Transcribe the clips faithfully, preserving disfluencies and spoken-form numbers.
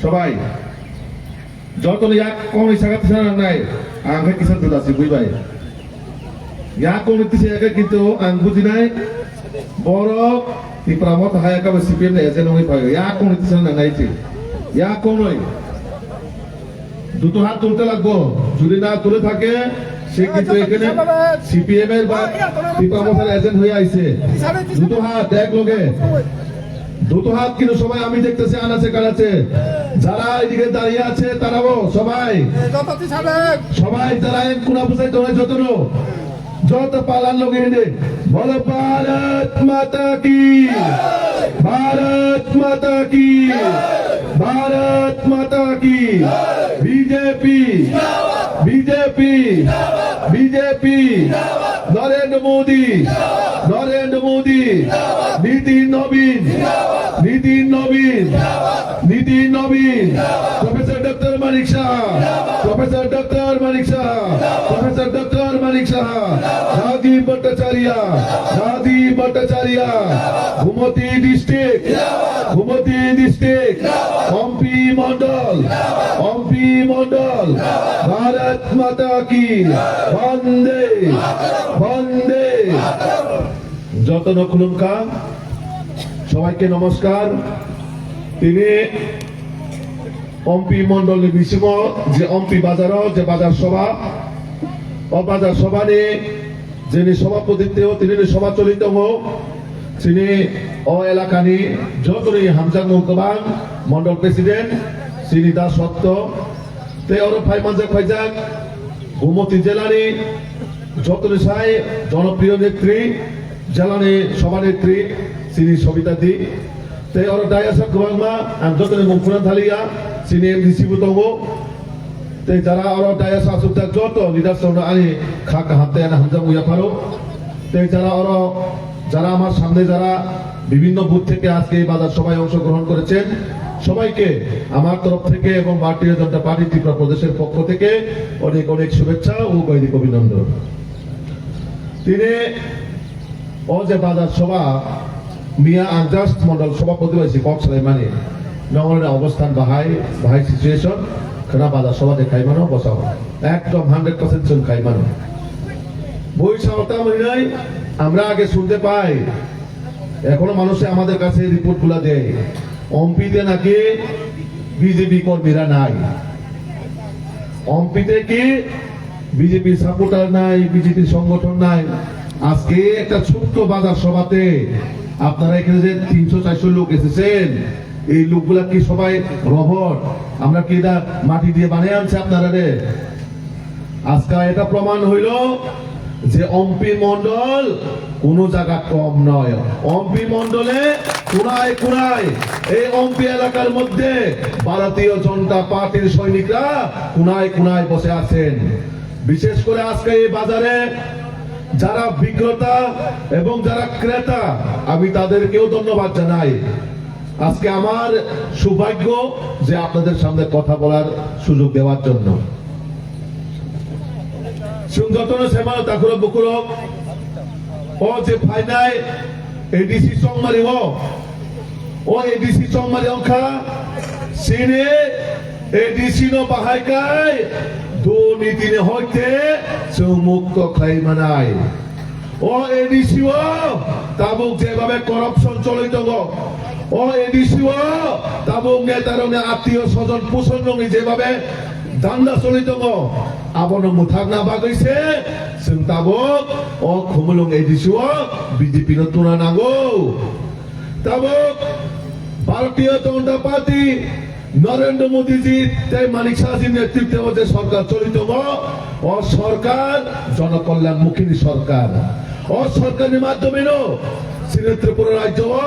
Sobai, jotono yak kongni saka tisa nangnai, ang khe kisa juda si bui bai. Yak kongni tisa yak kintu ang bujinai, borok Tipra Motha hai kabo C P M ni agent wngwi phaio, yak kongni tisa nangnai ti. Yak kongnoi. দুটো হাত তুলতে লাগবো, যদি না তুলে থাকে, সে কিন্তু এখানে সিপিএম এর বা টিপা মশার এজেন্ট হয়ে আইছে। দুটো হাত এক লগে, দুটো হাত কিন্তু সবাই আমি দেখতেছি আনাচে কানাচে। যারা এদিকে দাঁড়িয়ে আছে তারাও সবাই, সবাই যারা এক কোনা বুঝাই তোমরা যতন, যত পালার লগে এনে বলো, ভারত মাতা কি, ভারত মাতা কি, ভারত মাতা কি। BJP, BJP, BJP. Narendra Modi, Narendra Modi. Nitin Nabin, Nitin Nabin, Nitin Nabin. Professor doctor Manik Saha, professor doctor Manik Saha, professor doctor Manik Saha. Rajib Bhattacharya, Rajib Bhattacharya. Gomati district, Gomati district. Ampi Mondal, Ampi Mondal. Bharat Mata কি। বন্দে, বন্দে। যতন খুলুমকা, সবাইকে নমস্কার। তিনি অম্পি মণ্ডলনি বিসিমো যে অম্পি বাজারো যে বাজার সভা, ও বাজার সভানি যিনি সভাপতিত্ব, তিনি সভা চলিত তিনি ও এলাকানি যতনি হামজাক মুখবান মণ্ডল প্রেসিডেন্ট, শ্রী দাস সত্য, tei oro phai manjak phaijak Gumoti jelani jotoni sai jonopriyo netri, jelani sobhanetri chini Sobita di. Tei oro dayasa kwbangma ang jotoni mung phuna thaliya, chini M D C bo tongo. Tei jara oro dayasa asukjak joto leaders rokno ani kha kaham tei ani hamjakmung yapharo. Tei jara oro, jara আমার সামনে যারা বিভিন্ন বুথ থেকে আজকে এই বাজার সভায় অংশগ্রহণ করেছেন, সবাইকে আমার তরফ থেকে এবং ভারতীয় জনতা পার্টি ত্রিপুরা প্রদেশের পক্ষ থেকে অনেক অনেক শুভেচ্ছা ও গৈরিক অভিনন্দন। Tini o je bazar sobha, miya ang just mondol sobhapoti bai se kok salaimani, nongorni obosthan bahai, bahai situation, khwna bazar sobha je khaimano bosao, ekdom hundred percent chwng khaimano. Bui sao tamo hinwi, আমরা আগে শুনতে পাই, এখনো মানুষে আমাদের কাছে রিপোর্টগুলো দেয়, অম্পিতে নাকি বিজেপি কর্মীরা নাই। অম্পিতে কি বিজেপি সাপোর্টার নাই, বিজেপি সংগঠন নাই? আজকে একটা ছোট্ট বাজার সভাতে আপনারা এখানে যে তিনশো চারশো লোক এসেছেন, এই লোকগুলা কি সবাই রোবট? আমরা কি এটা মাটি দিয়ে বানিয়ে আনছে আপনারা রে? আজকে এটা প্রমাণ হইল যে অম্পি মণ্ডল কোনো জায়গা কম নয়। অম্পি মণ্ডলে কোনায় কোনায়, এই অম্পি এলাকার মধ্যে ভারতীয় জনতা পার্টির সৈনিকরা কোনায় কোনায় বসে আছেন। বিশেষ করে আজকে এই বাজারে যারা বিক্রেতা এবং যারা ক্রেতা, আমি তাদেরকেও ধন্যবাদ জানাই। আজকে আমার সৌভাগ্য যে আপনাদের সামনে কথা বলার সুযোগ দেওয়ার জন্য। Chwng jotono sai mano, takhurok bukhurok, o je phainai A D C chongmari o, o A D C chongmari wngkha, chini A D C no bahai kai durniti ni hoite chwng mukto khlai manai. O A D C o tabuk jebabe corruption choli tongo, o A D C o tabuk netarokni attiyo sojon pusonrokni jebabe danda choli tongo, abono mwthakna bagwi se chwng tabuk o Khumulwng A D C o B J P no tuna nango. Tabuk Bharatiya Janata Party Narendra Modi ji tei Manik Saha ji netrito je sorkar choli tongo, o sorkar jonokolyan mukhi ni sorkar. O sorkar ni madhyome no chini Tripura rajyo o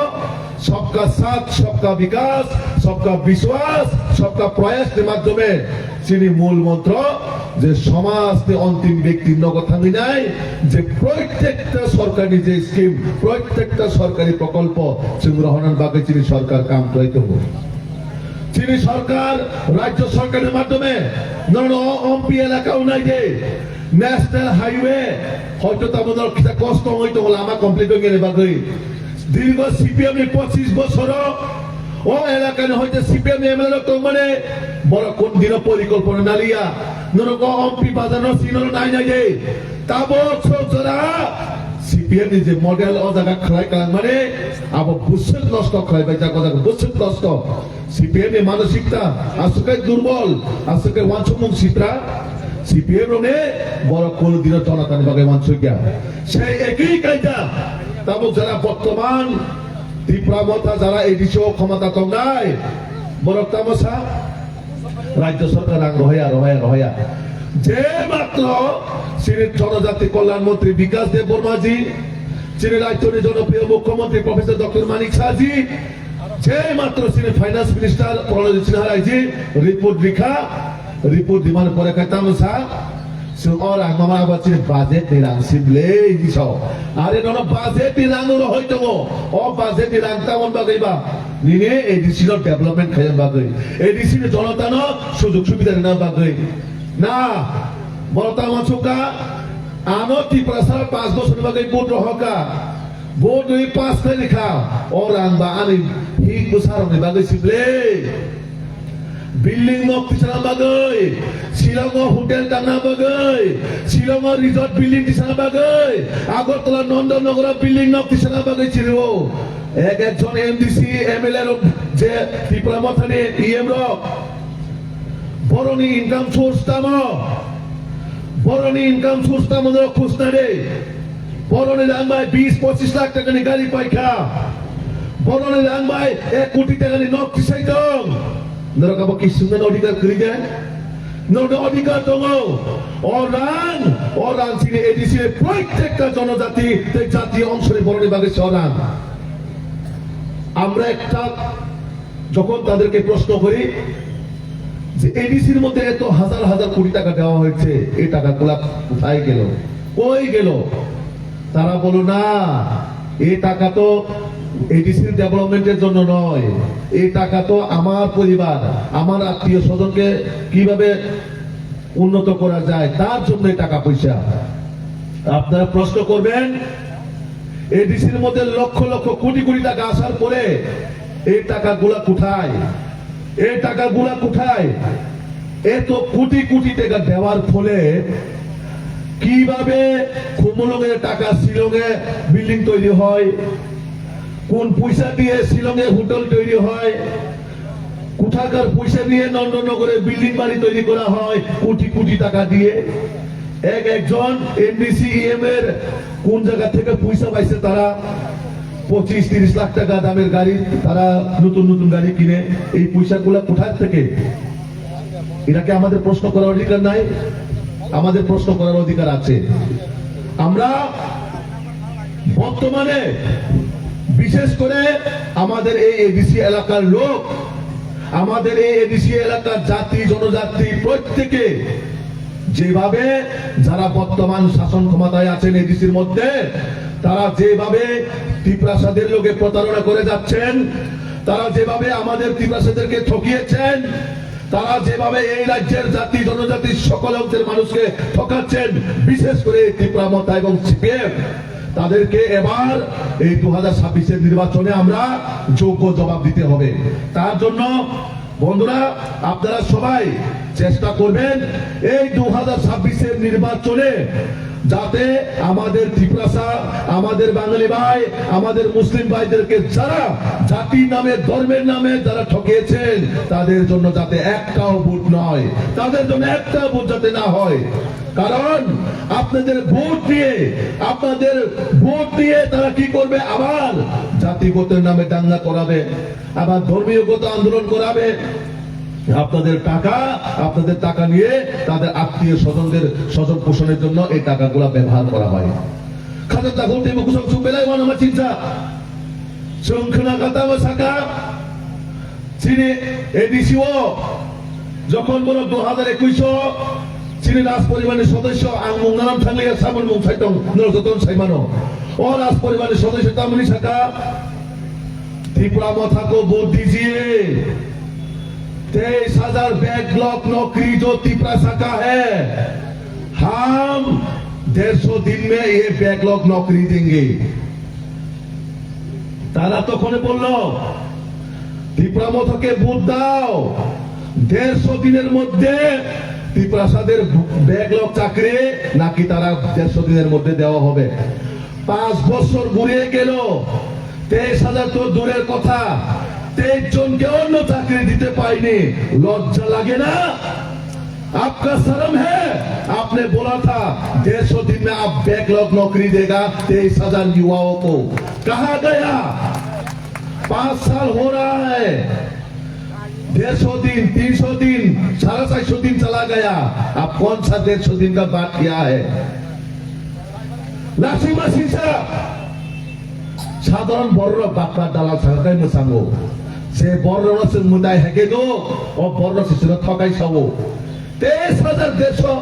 sabka saath, sabka vikas, sabka vishwas, sabka prayas ni madhyome chini mul montro je somaj ni ontim byakti nogo thangwi nai, je protekta sorkar ni je scheme, protekta sorkari prokolpo chwng rohorna bagwi chini sorkar kam khlai tongo. Chini sorkar, rajyo sorkar ni madhyome nono o Ompi elaka o nai de, national highway hoito tamo no kisa kosto wngwi tongo lama complete wngya ni bagwi. Dirgo C P M ni pochis bosoro O elakani hoite C P M ni M L A rok tongmani, borok kun dino porikolpona naliya. Norok o Ompi bazar no sino nai nai de. Tabok sok jora C P M ni je model o jaga khlai kalangmani, abo bwswk nosto khlai bai jak o jaga bwswk nosto. C P M ni manosikta aswk kai durbol, aswk kai wansukmung sitra. C P M rok ni borok kun dino jonatani bagwi wansukya. Sei ekwi kaita tabok jora bottoman Tipra Motha jara A D C o khomota tongnai, borok tamo sa? Rajya Sarkar rang rohaya, rohaya, rohaya. Je matro chini Jonojati Kalyan Montri Bikash Deb Barma ji, chini rajyoni jonopriyo Mukhyamantri Professor Doctor Manik Saha ji, je matro chini Finance Minister Pranojit Sinha Rai ji report rikha, report dimani pore khe tamo sa? Chwng o rang mama abo chini budget ni rang si ble hinwi sao. Are nono budget ni rang no rohoi tongo. O budget ni rang tamon bagwi ba? Nini A D C no development khaina bagwi. A D C ni jonota no sujug subida rwna bagwi. Na, borok tamo chukha, ano Tiprasa paanch bosor ni bagwi vote rohorkha. Vote rwi pass khlai rikha. O rang ba ani hik bwsa rok ni bagwi si ble. Building nok tisana bagwi, Shillong o hotel tangna bagwi, Shillong o resort building tisana bagwi, Agartala Nondon Nogoro building nok tisana bagwi chiriwo. Ek ekjon M D C, M L A rok je Tipra Mothani E M rok, boroni income source tamo? Boroni income source tamo no khusna de. Boroni rang bai bis pochis lakh taka ni gari paikha. Boroni rang bai ek koti taka ni nok tisai tong. Norok abo kisungna odhikar kwrwi de? Norok odhikar tongo. O rang, o rang chini A D C ni proitekta jonojati tei jatiyo ongshoni boroni bagwi se o rang. Amra ekta যখন তাদেরকে প্রশ্ন করি যে এডিসির মধ্যে এত হাজার হাজার কোটি টাকা দেওয়া হয়েছে, এই টাকাগুলা কোথায় গেল, কই গেল? তারা বলো, "না, এই টাকা তো এডিসির ডেভেলপমেন্টের জন্য নয়, এই টাকা তো আমার পরিবার, আমার আত্মীয় স্বজনকে কিভাবে উন্নত করা যায়, তার জন্য এই টাকা পয়সা।" আপনারা প্রশ্ন করবেন, এডিসির মধ্যে লক্ষ লক্ষ কোটি কোটি টাকা আসার পরে এই টাকাগুলা কোথায়? এই টাকাগুলা কোথায়? এত কোটি কোটি টাকা দেওয়ার ফলে কিভাবে খুমুলুঙে টাকা শিলংয়ে বিল্ডিং তৈরি হয়, কোন পয়সা দিয়ে শিলংয়ে হোটেল তৈরি হয়, কোথাকার পয়সা দিয়ে নন্দননগরে বিল্ডিং বাড়ি তৈরি করা হয় কোটি কোটি টাকা দিয়ে? এক একজন এমডিসি ইএম এর কোন জায়গা থেকে পয়সা পাইছে তারা? পঁচিশ তিরিশ লাখ টাকা দামের গাড়ি, তারা নতুন নতুন গাড়ি কিনে। এই পয়সাগুলা কোথার থেকে? এটাকে আমাদের প্রশ্ন করার অধিকার নাই? আমাদের প্রশ্ন করার অধিকার আছে। আমরা বর্তমানে বিশেষ করে আমাদের এই এডিসি এলাকার লোক, আমাদের এই এডিসি এলাকার জাতি জনজাতি প্রত্যেকে যেভাবে, যারা বর্তমান শাসন ক্ষমতায় আছেন এডিসির মধ্যে, তারা যেভাবে তিপ্রাসাদের লোকে প্রতারণা করে যাচ্ছেন, তারা যেভাবে আমাদের তিপ্রাসাদেরকে ঠকিয়েছেন, তারা যেভাবে এই রাজ্যের জাতি জনজাতির সকল অংশের মানুষকে ঠকাচ্ছেন, বিশেষ করে এই তিপ্রা মথা এবং সিপিএম, তাদেরকে এবার এই দু হাজার ছাব্বিশের নির্বাচনে আমরা যোগ্য জবাব দিতে হবে। তার জন্য বন্ধুরা, আপনারা সবাই চেষ্টা করবেন এই দু হাজার ছাব্বিশের নির্বাচনে যাতে আমাদের তিপ্রাসা, আমাদের বাঙালি ভাই, আমাদের মুসলিম ভাইদেরকে যারা জাতির নামে, ধর্মের নামে যারা ঠকিয়েছেন, তাদের জন্য যাতে একটাও ভোট নয়, তাদের জন্য একটাও ভোট যাতে না হয়। কারণ আপনাদের ভোট নিয়ে, আপনাদের ভোট নিয়ে তারা কি করবে? আবার জাতিগতের নামে দাঙ্গা করাবে, আবার ধর্মীয়গত আন্দোলন করাবে। আপনাদের টাকা, আপনাদের টাকা নিয়ে তাদের আত্মীয় স্বজনদের স্বজন পোষণের জন্য এই টাকাগুলা ব্যবহার করা হয়। Khajak takhuk tei mukusok chuk belai uanama chinsa. Chwng khna kha tamo saka, chini A D C o jokhon borok dui hajar ekush o chini Raj poribar ni sodosyo, ang mung nanam thanglia, samung mung saitong, norok jotono sai mano. O Raj poribar ni sodosyo tamoni saka, Tipra Motha ko vote dijiye, teis hajar backlog nokri jo Tiprasa ka hai, hum dersho din mein ye backlog nokri denge. তারা তখন বলল, ত্রিপুরা মথাকে ভোট দাও। দেড়শো দিনের মধ্যে ত্রিপ্রাসাদের ব্যাকলগ চাকরি নাকি তারা দেড়শো দিনের মধ্যে দেওয়া হবে? পাঁচ বছর ঘুরিয়ে গেল, তেইশ হাজার তো দূরের কথা, তেইশ জনকে অন্য চাকরি দিতে পাইনি। লজ্জা লাগে না? आपका शर्म है? आपने बोला था डेढ़ सौ दिन में आप बैकलॉग नौकरी देगा तेईस हजार युवाओं को, कहाँ गया? पांच साल हो रहा है, डेढ़ सौ दिन, तीन सौ दिन, साढ़े चार सौ दिन चला गया। अब कौन सा डेढ़ सौ दिन का बात किया है? लासी मासी साहब, সাধারণ বড় বাক্কা দালাল সাগাই মোসাঙ্গো, যে বড় সে মুদাই হেগে দো, ও বড় শিশুরা ঠকাই সাবো। তেইশ হাজার দেড়শো,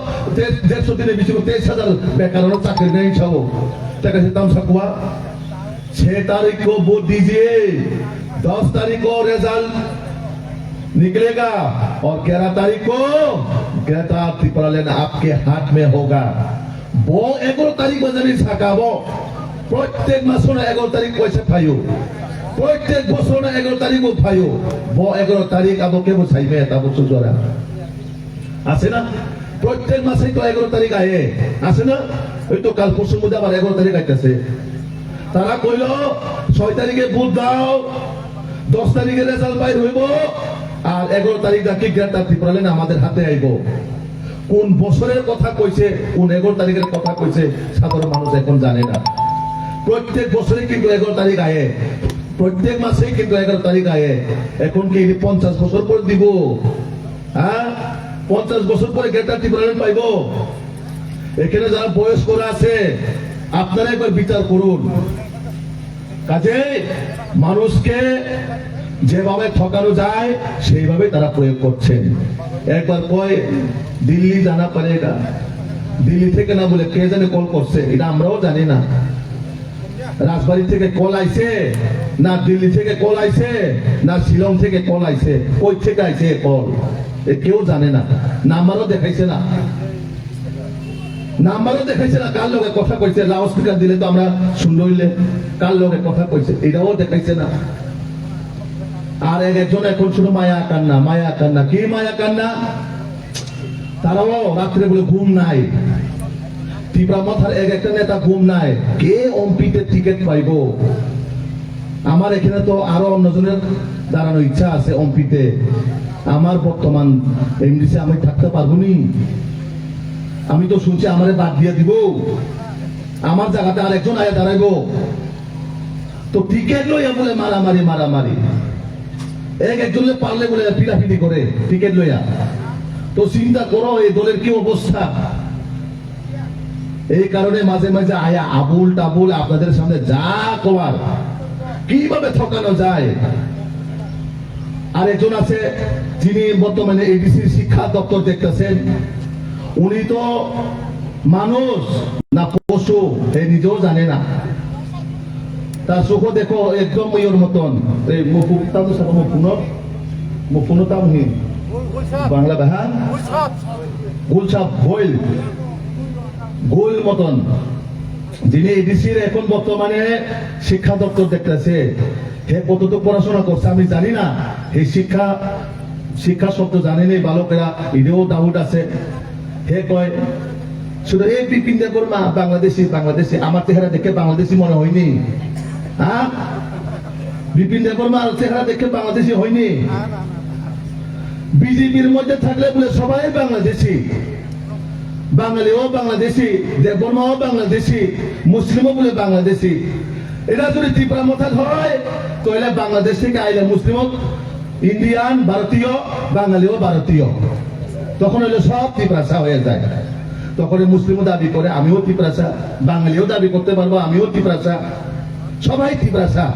দেড়শো দিনের ভিতরে তেইশ হাজার বেকার চাকরি নেই সাবো। টাকা সে দাম সাকুয়া। छह तारीख को वोट दीजिए, दस तारीख को रिजल्ट निकलेगा और ग्यारह तारीख को ग्रेटर टिप्रालैंड आपके हाथ में होगा। Bo এগারো তারিখ bazani sakabo, প্রত্যেক মাসে না এগারো তারিখ পয়সা পাইও, প্রত্যেক বছর না এগারো তারিখ ও পাইও। Bo এগারো তারিখ abo kebo saime tabo sujora. আছে না? প্রত্যেক মাসেই তো এগারো তারিখ আহে, আছে না? ওই তো কাল পরশুর মধ্যে আবার এগারো তারিখ আইতেছে। তারা কইল, ছয় তারিখে ভোট দাও, দশ তারিখে রেজাল্ট বাইর হইব, আর এগারো তারিখ নাকি গ্রেটার ত্রিপুরাল্যান্ড আমাদের হাতে আইব। কোন বছরের কথা কইছে, কোন এগারো তারিখের কথা কইছে, সাধারণ মানুষ এখন জানে না। প্রত্যেক বছরে কিন্তু এগারো তারিখ আহে, প্রত্যেক মাসেই কিন্তু এগারো তারিখ আহে। এখন কি এটি পঞ্চাশ বছর পর দিব? হ্যাঁ, পঞ্চাশ বছর পরে গ্রেটার ত্রিপুরাল্যান্ড পাইব? এখানে যারা বয়স্করা আছে, আপনারা একবার বিচার করুন। কাজেই মানুষকে যেভাবে ঠকানো যায়, সেইভাবে তারা প্রয়োগ করছেন। একবার কয়, দিল্লি জানা পড়েগা, দিল্লি থেকে না বলে কে জানে কল করছে, এটা আমরাও জানি না। রাজবাড়ি থেকে কল আইছে, না দিল্লি থেকে কল আইছে, না শিলং থেকে কল আইছে, কই থেকে আইছে কল, এ কেউ জানে না, নাম্বারও দেখাইছে না। নাম্বারও দেখাইছে না, কার লগে কথা কইছে, লাউড স্পিকার দিলে তো আমরা শুনলইলে কার লগে কথা কইছে, এটাও দেখাইছে না। আর এক একজন এখন শুধু মায়া কান্না, মায়া কান্না, কি মায়া কান্না? তারাও রাত্রে বলে ঘুম নাই। ত্রিপুরা মথার এক একটা নেতা ঘুম নাই, কে এমপিতে টিকিট পাইব? আমার এখানে তো আরো অন্যজনের দাঁড়ানোর ইচ্ছা আছে এমপিতে। আমার বর্তমান এমডিসি আমি থাকতে পারবো নি? আমি তো শুনছি আমারে বাদ দিয়ে দিব, আমার জায়গাতে আরেকজন আয়া দাঁড়াইবো। তো টিকিট লইয়া বলে মারামারি, মারামারি। এক একজনরে পারলে বলে পিটাপিটি করে টিকিট লইয়া। তো চিন্তা করো এই দলের কি অবস্থা। এই কারণে মাঝে মাঝে আয়া আবুল টাবুল আপনাদের সামনে যা কওয়ার, কিভাবে ঠকানো যায়। আর একজন আছে, যিনি বর্তমানে এডিসির শিক্ষা দপ্তর দেখতেছেন। উনি তো মানুষ না পশু, এ নিজেও জানে না। তার চোখও দেখো একদম ইয়ের মতন। এই মুফু-, তাম সাদা মুফুনো, মুফুনো তাম হি। বাংলা বাহান? গুলছাপ, গোল। গোল মতন। যিনি এডিসির এখন বর্তমানে শিক্ষা দপ্তর দেখতেছে, হে কতটুকু পড়াশোনা করছে আমি জানি না। এই শিক্ষা, শিক্ষা শব্দ জানেনি বালকেরা, এটাও ডাউট আছে। হে কয়, শুধু এই বিপিন দেববর্মা বাংলাদেশি, বাংলাদেশি, আমার চেহারা দেখে বাংলাদেশি মনে হয়নি? হ্যাঁ? বিপিন দেববর্মার চেহারা দেখে বাংলাদেশি হয়নি? বিজেপির মধ্যে থাকলে বলে সবাই বাংলাদেশি, বাঙালিও বাংলাদেশি, দেববর্মাও বাংলাদেশি, মুসলিমও বলে বাংলাদেশি। এটা যদি ত্রিপুরা মথাত হয়, তাহলে বাংলাদেশ থেকে আইলে মুসলিমও ইন্ডিয়ান, ভারতীয়, বাঙালিও ভারতীয়। তখন হইলে সব ত্রিপ্রাসা হয়ে যায়। তখন এই মুসলিমও দাবি করে, "আমিও ত্রিপ্রাসা।" বাঙালিও দাবি করতে পারবো, "আমিও ত্রিপ্রাসা।" সবাই ত্রিপ্রাসা।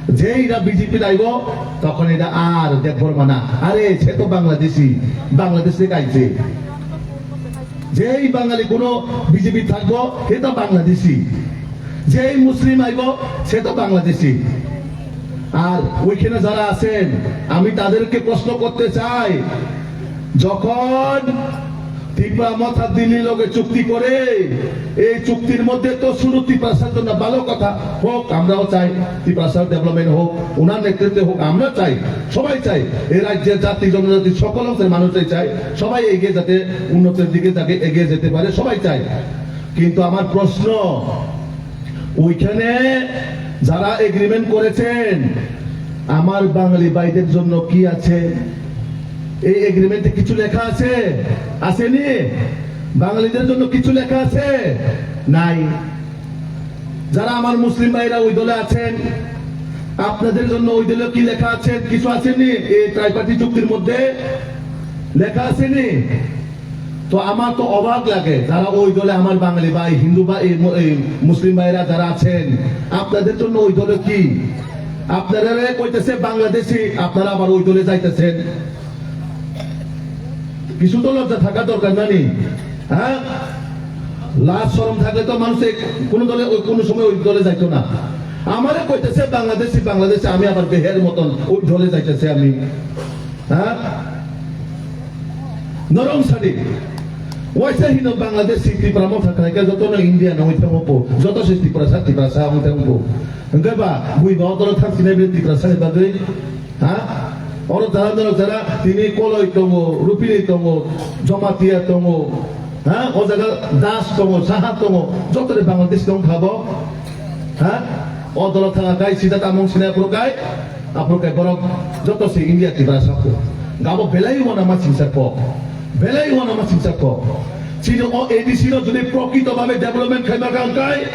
যেই এরা বিজেপি আইব, তখন এরা আর দেববর্মা না। আরে, সে তো বাংলাদেশি, বাংলাদেশ থেকে আইছে। যেই বাঙালি কোনো বিজেপি থাকবো, সে তো বাংলাদেশি। যেই মুসলিম আইব, সে তো বাংলাদেশি। আর ওইখানে যারা আছেন, আমি তাদেরকে প্রশ্ন করতে চাই, যখন ত্রিপুরা মথা দিল্লির লগে চুক্তি করে, এই চুক্তির মধ্যে তো শুধু ত্রিপ্রাসার জন্য ভালো কথা হোক, আমরাও চাই ত্রিপ্রাসার ডেভেলপমেন্ট হোক, ওনার নেতৃত্বে হোক, আমরা চাই, সবাই চাই। এই রাজ্যের জাতি জনজাতি সকল অংশের মানুষই চাই, সবাই এগিয়ে যাতে উন্নতির দিকে যাকে এগিয়ে যেতে পারে, সবাই চাই। কিন্তু আমার প্রশ্ন, ওইখানে যারা এগ্রিমেন্ট করেছেন, আমার বাঙালি ভাইদের জন্য কি আছে? এই এগ্রিমেন্টে কিছু লেখা আছে? আসেনি? বাঙালিদের জন্য কিছু লেখা আছে? নাই। যারা আমার মুসলিম ভাইরা ওই দলে আছেন, আপনাদের জন্য ওই দলে কি লেখা আছে? কিছু আসেনি এই ত্রাইপার্টি চুক্তির মধ্যে? লেখা আসেনি? তো আমার তো অবাক লাগে, যারা ওই দলে আমার বাঙালি ভাই, হিন্দু ভাই, এই মু-, এই মুসলিম ভাইরা যারা আছেন, আপনাদের জন্য ওই দলে কি? আপনারা কইতেছে বাংলাদেশি, আপনারা আবার ওই দলে যাইতেছেন। কিছু তো লজ্জা থাকা দরকার না নি? হ্যাঁ, লাজ শরম থাকলে তো মানুষ এই কোনো দলে, ওই কোনো সময় ওই দলে যাইতো না। আমারে কইতেছে বাংলাদেশি, বাংলাদেশি, আমি আবার বেহের মতন ওই দলে যাইতেছে আমি। হ্যাঁ, নরম সাদি। Waisa hino Bangladesh si Tipra Motha khlaikha jotono India no wngthang upo, joto se Tiprasa, Tiprasa wngthang upo. Hwnkhe ba bui ba otoro thang sinai bini Tiprasa ni bagwi, ha? Oro jara jara jara tini Koloi tongo, Rupini tongo, Jamatia tongo, ha? O jaga Das tongo, Saha tongo, joto ni Bangladesh tong kha bo, ha? O dolo thang kai sida tamung sinai phuru kai. Aphuru khe borok joto se India Tiprasa kho. Gabo belai wana ma singsa kho. Belai wana ma singsa kho. Chini o A D C no jodi prokrito bhabe development khaima kha hwnkhe,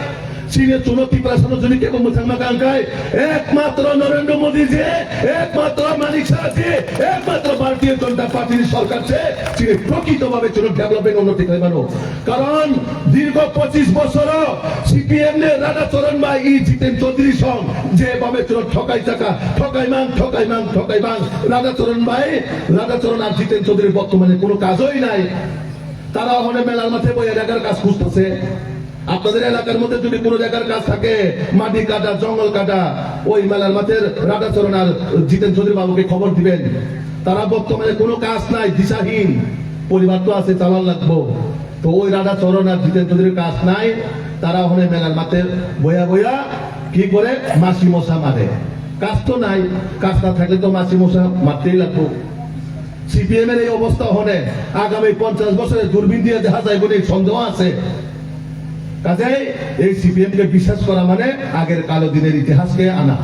chini chuno Tiprasa no jodi kebo mwthangma kha hwnkhe, ekmatro Narendra Modi je, ekmatro Manik Saha je, ekmatro Bharatiya Janata Party ni sorkar se chini prokrito bhabe chuno development unnoti khaimano. Karon dirgho pochish bochoro C P M ni Radha Charan bai i Jiten Chaudhary song je bhabe chwrwk thokai chaka, thokai mang, thokai mang, thokai mang, Radha Charan bai, Radha Charan ar Jiten Chaudhary bortomane kono kajoi nai. তারা ওখানে মেলার মাঠে বইয়া জায়গার কাজ খুঁজতেছে। আপনাদের এলাকার মধ্যে যদি কোনো জায়গার কাজ থাকে, মাটি কাটা, জঙ্গল কাটা, ওই মেলার মাঠের রাধাচরণ আর জিতেন চৌধুরী বাবুকে খবর দিবেন। তারা বর্তমানে কোনো কাজ নাই, দিশাহীন, পরিবার তো আছে, চালান লাগবো। তো ওই রাধাচরণ আর জিতেন চৌধুরীর কাজ নাই, তারা ওখানে মেলার মাঠে বইয়া বইয়া কি করে মাছি মশা মারে। কাজ তো নাই, কাজ না থাকলে তো মাছি মশা মারতেই লাগবো। সিপিএম এর এই অবস্থা হলে আগামী পঞ্চাশ বছরে দূরবীন দিয়ে দেখা যায় বলে সন্দেহ আছে। কাজেই এই সিপিএম কে বিশ্বাস করা মানে আগের কালো দিনের ইতিহাসকে আনা।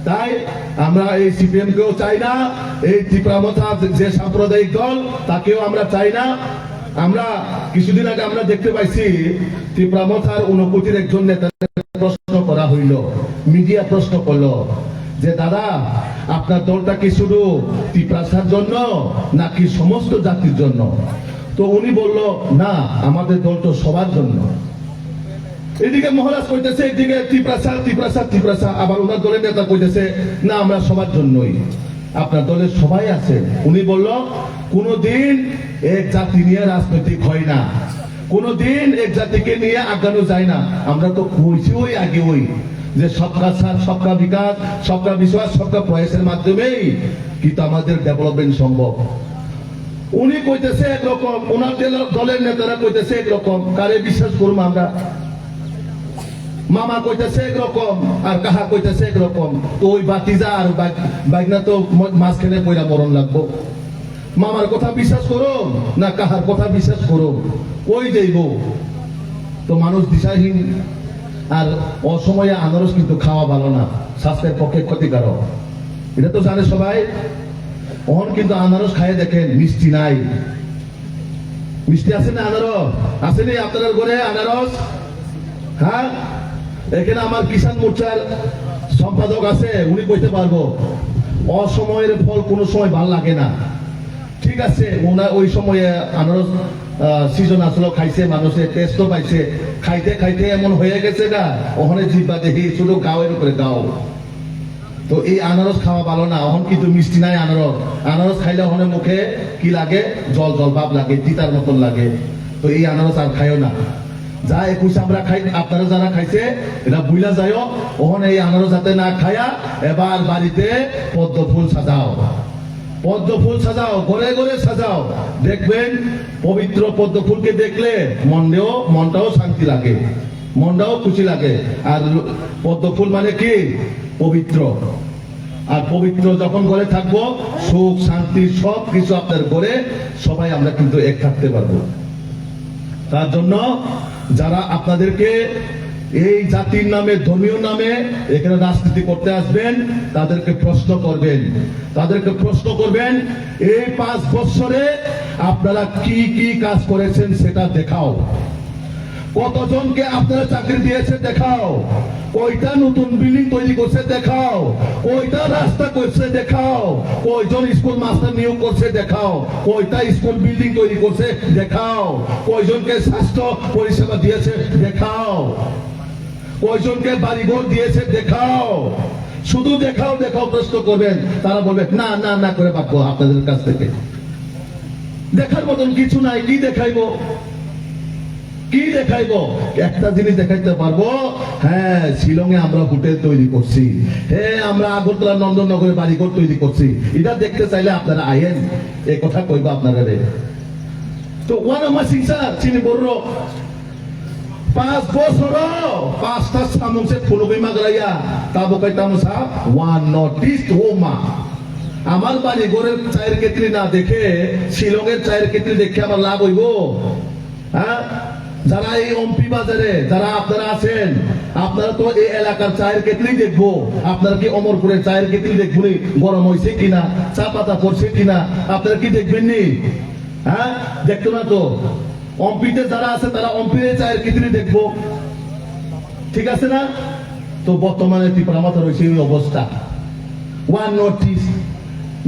তাই আমরা এই সিপিএম কেও চাই না, এই ত্রিপুরা মথা যে সাম্প্রদায়িক দল তাকেও আমরা চাই না। আমরা কিছুদিন আগে আমরা দেখতে পাইছি ত্রিপুরা মথার ঊনকোটির একজন নেতার প্রশ্ন করা হইল, মিডিয়া প্রশ্ন করলো যে, "দাদা, আপনার দলটা কি শুধু তিপ্রাসার জন্য নাকি সমস্ত জাতির জন্য?" তো উনি বলল, "না, আমাদের দল তো সবার জন্য।" এদিকে মহারাজ কইতেছে, এদিকে তিপ্রাসা, তিপ্রাসা, তিপ্রাসা, আবার ওনার দলের নেতা কইতেছে, "না, আমরা সবার জন্যই।" আপনার দলের সবাই আছে। উনি বলল, "কোনোদিন এক জাতি নিয়ে রাজনৈতিক হয় না, কোনোদিন এক জাতিকে নিয়ে আগানো যায় না।" আমরা তো কইছি ওই আগে ওই যে সবকা সাথ, সবকা বিকাশ, সবকা বিশ্বাস, সবকা প্রয়াসের মাধ্যমেই কিন্তু আমাদের ডেভেলপমেন্ট সম্ভব। উনি কইতেছে একরকম, ওনার দল-, দলের নেতারা কইতেছে একরকম, কারে বিশ্বাস করবো আমরা? মামা কইতেছে একরকম, আর কাহা কইতেছে একরকম। তো ওই বাতিজা আর বাগ-, বাগনা তো ম-, মাঝখানে পইরা মরণ লাগবো। মামার কথা বিশ্বাস করো না কাহার কথা বিশ্বাস করো, কই যাইবো? তো মানুষ দিশাহীন। আর অসময়ে আনারস কিন্তু খাওয়া ভালো না, স্বাস্থ্যের পক্ষে ক্ষতিকারক। এটা তো জানে সবাই। অহন কিন্তু আনারস খাইয়ে দেখেন, মিষ্টি নাই। মিষ্টি আছে না আনারস? আছে নি আপনার ঘরে আনারস? হ্যাঁ, এখানে আমার কিষাণ মোর্চার সম্পাদক আছে, উনি কইতে পারবো। অসময়ের ফল কোনো সময় ভালো লাগে না। ঠিক আছে, ওনা-, ওই সময়ে আনারস, আহ, সিজন আসলো, খাইছে মানুষে, টেস্টও পাইছে। খাইতে খাইতে এমন হয়ে গেছে গা, ওখানে জিব্বা দেখি শুধু গাওয়ের উপরে গাও। তো এই আনারস খাওয়া ভালো না, এখন কিন্তু মিষ্টি নাই আনারস। আনারস খাইলে ওখানে মুখে কি লাগে? জল জল ভাব লাগে, তিতার মতন লাগে। তো এই আনারস আর খাইও না। যা একুশ আমরা খাই, আপনারা যারা খাইছে, এটা বুইলা যাইও, ওখানে এই আনারস যাতে না খায়া এবার বাড়িতে পদ্ম ফুল সাজাও। পদ্ম ফুল সাজাও, ঘরে ঘরে সাজাও। দেখবেন, পবিত্র পদ্ম ফুলকে দেখলে মনেও, মনটাও শান্তি লাগে, মনটাও খুশি লাগে। আর পদ্ম ফুল মানে কি? পবিত্র। আর পবিত্র যখন ঘরে থাকবো, সুখ, শান্তি, সব কিছু আপনার ঘরে, সবাই আমরা কিন্তু এক থাকতে পারবো। তার জন্য যারা আপনাদেরকে এই জাতির নামে, ধর্মীয় নামে এখানে রাজনীতি করতে আসবেন, তাদেরকে প্রশ্ন করবেন, তাদেরকে প্রশ্ন করবেন, এই পাঁচ বছরে আপনারা কি কি কাজ করেছেন সেটা দেখাও। কতজনকে আপনারা চাকরি দিয়েছে দেখাও, কয়টা নতুন বিল্ডিং তৈরি করছে দেখাও, কয়টা রাস্তা করছে দেখাও, কয়জন স্কুল মাস্টার নিয়োগ করছে দেখাও, কয়টা স্কুল বিল্ডিং তৈরি করছে দেখাও, কয়জনকে স্বাস্থ্য পরিষেবা দিয়েছে দেখাও, কয়জনকে বাড়িঘর দিয়েছে দেখাও। শুধু দেখাও, দেখাও প্রশ্ন করবেন, তারা বলবে, "না, না, না করে বাদ দেবো আপনাদের কাছ থেকে।" দেখার মতন কিছু নাই, কি দেখাইবো? কি দেখাইবো? একটা জিনিস দেখাইতে পারবো, হ্যাঁ, শিলংয়ে আমরা হোটেল তৈরি করছি, হ্যাঁ, আমরা আগরতলা নন্দননগরে বাড়িঘর তৈরি করছি। এটা দেখতে চাইলে আপনারা আইয়েন, এই কথা কইবো আপনারা রে। তো ওয়ান আমার সিংসা চিনি বড় পাঁচ বছর, পাঁচটা সামুংসে ফুলুগই মাগলাইয়া, তাবো কই তামসা, ওয়ান নর্থ ইস্ট ওমা। আমার বাড়ি ঘরের চায়ের কেটলি না দেখে, শিলংয়ের চায়ের কেটলি দেখে আমার লাভ হইব? হ্যাঁ, যারা এই অম্পি বাজারে যারা আপনারা আছেন, আপনারা তো এই এলাকার চায়ের কেটলি দেখবো। আপনারা কি অমরপুরের চায়ের কেটলি দেখবো নি? গরম হয়েছে কিনা, চা পাতা পড়ছে কিনা, আপনারা কি দেখবেন নি? হ্যাঁ, দেখতো না তো। অম্পিতে যারা আছে, তারা অম্পিতে চায়ের কেটলি দেখবো, ঠিক আছে না? তো বর্তমানে ত্রিপুরা মাথা রয়েছে এই অবস্থা। ওয়ান নর্থ ইস্ট,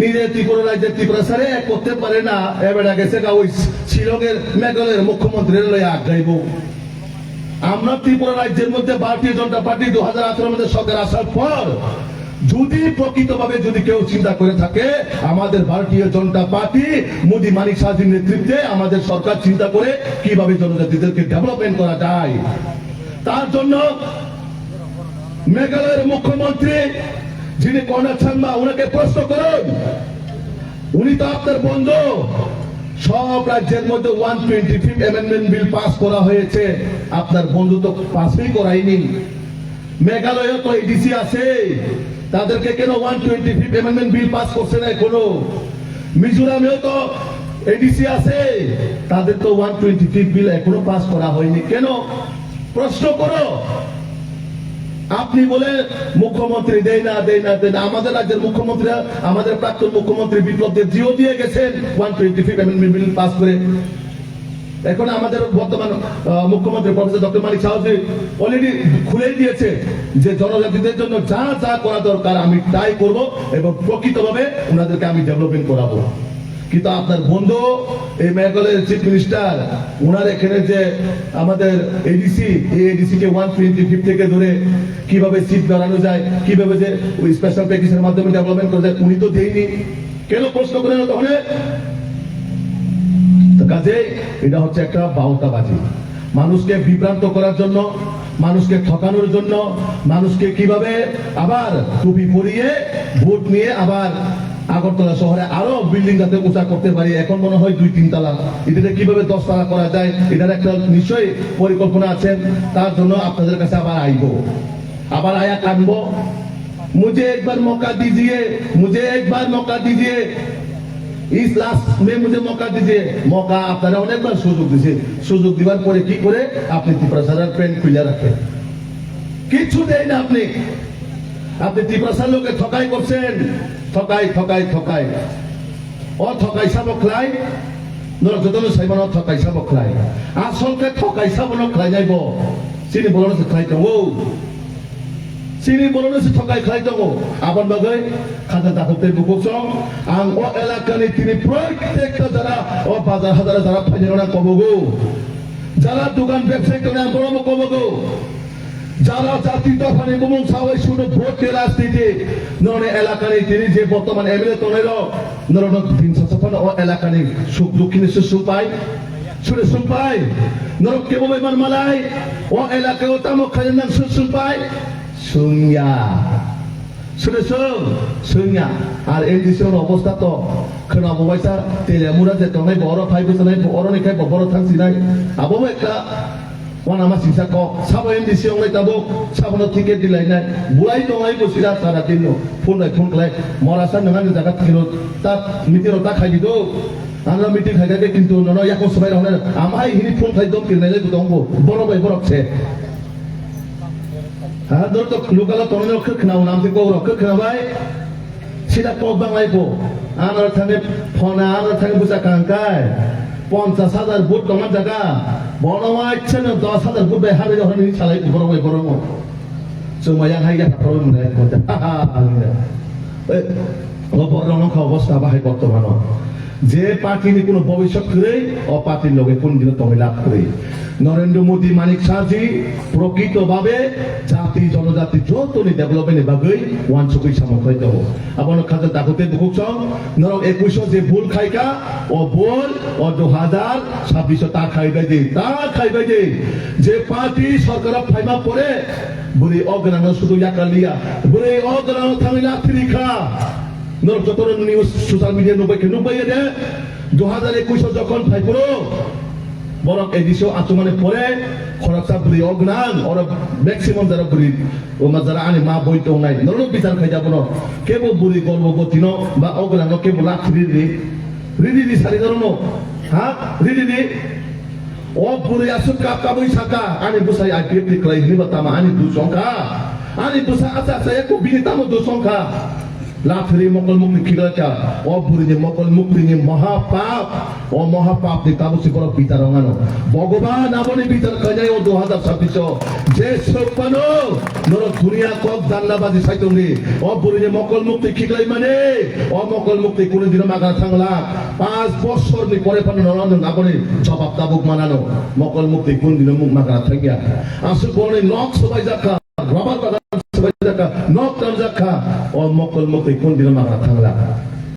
নিজে ত্রিপুরা রাজ্যের ত্রিপুরা স্যারে এক করতে পারে না, এবার গেছে গা ওই শিলংয়ের মেঘালয়ের মুখ্যমন্ত্রীর লয়ে আগাইবো। আমরা ত্রিপুরা রাজ্যের মধ্যে ভারতীয় জনতা পার্টি দু হাজার আঠারোর মধ্যে সরকার আসার পর যদি প্রকৃতভাবে যদি কেউ চিন্তা করে থাকে, আমাদের ভারতীয় জনতা পার্টি মোদী মানিক সাহাজির নেতৃত্বে আমাদের সরকার চিন্তা করে কিভাবে জনজাতিদেরকে ডেভেলপমেন্ট করা যায়। তার জন্য মেঘালয়ের মুখ্যমন্ত্রী যিনি কনরাড সাংমা, ওনাকে প্রশ্ন করুন। উনি তো আপনার বন্ধু। সব রাজ্যের মধ্যে one twenty fifth amendment bill pass করা হয়েছে, আপনার বন্ধু তো পাসই করায়নি। মেঘালয়ে তো এডিসি আছে, তাদেরকে কেন one twenty fifth amendment bill pass করছে না এখনো? মিজোরামেও তো এডিসি আছে, তাদের তো ওয়ান টোয়েন্টি ফিফথ বিল এখনো পাস করা হয়নি কেন? প্রশ্ন করো। আপনি বলে মুখ্যমন্ত্রী দেয় না, দেয় না, দেয় না। আমাদের রাজ্যের মুখ্যমন্ত্রী, আমাদের প্রাক্তন মুখ্যমন্ত্রী বিপ্লব দেব জিও দিয়ে গেছেন one twenty fifth amendment bill pass করে। এখন আমাদের বর্তমান, আহ, মুখ্যমন্ত্রী প্রফেসর ডক্টর মানিক সাহাজি অলরেডি খুলেই দিয়েছে যে জনজাতিদের জন্য যা যা করা দরকার আমি তাই করব এবং প্রকৃতভাবে ওনাদেরকে আমি ডেভেলপমেন্ট করাবো। কিন্তু আপনার বন্ধু এই মেঘালয়ের চিফ মিনিস্টার, ওনার এখানে যে আমাদের এডিসি, এই এডিসি কে ওয়ান টোয়েন্টি ফিফথ থেকে ধরে কিভাবে সিট বাড়ানো যায়, কিভাবে যে ওই স্পেশাল প্যাকেজের মাধ্যমে ডেভেলপমেন্ট করা যায়, উনি তো দেয়নি। কেন প্রশ্ন করে না তখন? তো কাজেই এটা হচ্ছে একটা বাউতাবাজি, মানুষকে বিভ্রান্ত করার জন্য, মানুষকে ঠকানোর জন্য, মানুষকে কিভাবে আবার টুপি পরিয়ে ভোট নিয়ে আবার আগরতলা শহরে আরো বিল্ডিং যাতে উঁচা করতে পারি। এখন মনে হয় দুই তিন তলা, এটাকে কিভাবে দশ তলা করা যায়, এটার একটা নিশ্চয়ই পরিকল্পনা আছে। তার জন্য আপনাদের কাছে আবার আইব, আবার আয়া কানবো। मुझे एक बार मौका दीजिए, मुझे एक बार मौका दीजिए। इस लास्ट में मुझे मौका दीजिए। मौका আপনারা অনেকবার সুযোগ দিছে, সুযোগ দিবার পরে কি করে আপনি ত্রিপুরা সারার প্যান্ট খুলে রাখেন, কিচ্ছু দেয় না আপনি। আপনি ত্রিপুরা সার লোকে ঠকাই করছেন, ঠকাই, ঠকাই, ঠকাই। O thokai sabo khlai, norok jotono sai mano thokai sabo khlai. Asol khe thokai sabo no khlai nai bo. Chini bolo no se khlai tongo. Chini bolo no se thokai khlai tongo. Aboni bagwi khajang takhuk tei bukhuk song. Ang o elakani tini proitekta jara, o bazar hazar jara phainai rok no kobogo. Jara dukan bebsai tongnai ang bono bo kobogo. Jara jati dophani bumung sawi suno vote ni rajniti. Norokni elakani tini je bortoman M L A tongnai rok, norokno din sasaphano o elakani suk dukh hini se sumpai. Sure sumpai. Norok kebo bai man malai. O elaka o tamo khaina nang suk sumpai. Sumya. Sre song, songya, ar N D C no obostha to, khwnabo waisa, Telemura je tongnai bo oro phai bwchanai bo oro ni khai bo boro thang sinai. Abo bo ekta wana ma singsa kok, sabo N D C onglai tabuk, sabo no ticket dilainai, bulai tongnai bo sida sara din no, phone bai phone khlai, mora sa nang ani jaga thikino, ta meeting ro ta khai di do, ano meeting khai kha khe kintu nono yakung swbai rok nai, amai hini phone khai dom kirnai lai bo tongo, borok bai borok se. Ha, dor to local o tongnai rok khwna o nam se kok rok khwna bai. Sida kok bang lai bo. Ano thani phone, ano thani busa kang kai. Ponchas hajar vote tongma jaga. Bono wa ichha no dos hajar vote bai habe hor ni salai borok bai borok. Chuma yang hai ya problem nai ko. Ha ha. Eh, o borok no kha obostha bahai bortomano. Je party ni kuno bobiswt kwrwi, o party ni loge kun dino tongwi lab kwrwi. Narendra Modi Manik Saha ji, prokrito bhabe jati jonojati jotoni development ni bagwi wansugwi samung khai tongo. Abono khaja dakute bukhuk song, norok ekush o je bul khai kha, o bul, o dui hajar chabbish o ta khai bai di, ta khai bai di. Je party sorkar o phaima pore, bwrwi o gwnang no sudu yakar liya, bwrwi o gwnang no thangwi lathiri kha. Norok joto no news social media nukbai khe nukbai de, dui hajar ekush o jokhon phai phuru borok A D C o achumani pore khoroksa bwrwi o gwnang, oro maximum jara bwrwi, o ma jara ani ma boi tongnai, norok bichar khai da bono, kebo bwrwi gorboboti no ba o gwnang no kebo lathiri ri, ri ri ri sari norok no, ha, ri ri ri. O bwrwi aswk kap kabwi saka, ani bwsai I P F ni kwlai hwnwi ba tama ani dusong kha. Ani bwsa acha acha ya kok bini tamo dusong kha. Lathri mokol mukti khiklai kha. O bwrwini mokol muktini moha pap. O moha pap ni tabuk si borok bichar ong ano. Bhogoban aboni bichar khainai o dui hajar chabbish o. Je swk phano norok dunia kok janna baji sai tongdi. O bwrwini mokol mukti khiklai mani. O mokol mukti kunu dino magra thangla. Panch bosorni pore phano nono nwng aboni jobab tabuk manano. Mokol mukti kun dino muk magra thangya. Aswk boroni nok swbaijak kha, rubber bagan swbaijak kha, nok tangjak kha. O mokol mukti kun dino magra thangla.